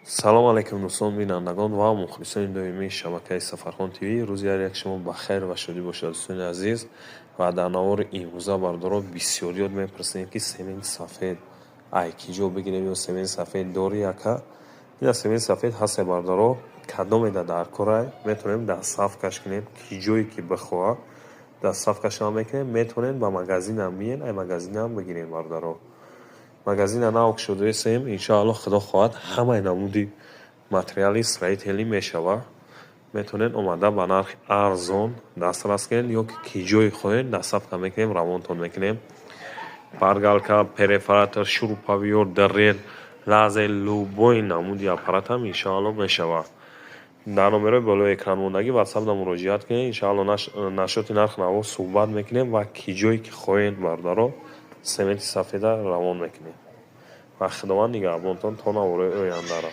Салом алейкум, дӯстон, бинандагон ва мухлисони доимии шабакаи Сафархон ТВ. Рӯзи ҳар як шумо ба хайр ва шодӣ бошад, дӯстони азиз. Ва дар навори имрӯза, бардоро, бисёриёт мепурсем, ки сементи сафед ай ки ҷо бигирем ё сементи сафед дорӣ, ака? Ина, сементи сафед ҳасте, бардоро. Кадомеда дар корай, метавонем доставкаш кунем, ки ҷое ки бихоҳад, доставкашам мекунем. Метавонем ба магазинам биен, ай магазинам бигирем, бародаро. Магазина нав шудаесем, иншоалло, худо хоҳад, ҳамаи намуди материали строительный мешавад. Метавонед омада, ба нархи арзон дастрас кунед ё ки ҷое хоҳед, доставка мекунем, равонтон мекунем. Шпаргалка, перфоратор, шуруповёрт, дрель, лазер, любой намуди аппаратам, иншоалло, мешавад. Дар номерои болои экран мондагӣ ватсапда муроҷиат кунед, иншоалло, насчёти нарх наво суҳбат мекунем ва ки ҷое ки хоҳед, бародаро, сементи сафеда равон мекунем. Ва Худованд нигаҳбонтон то навораи ояндаро.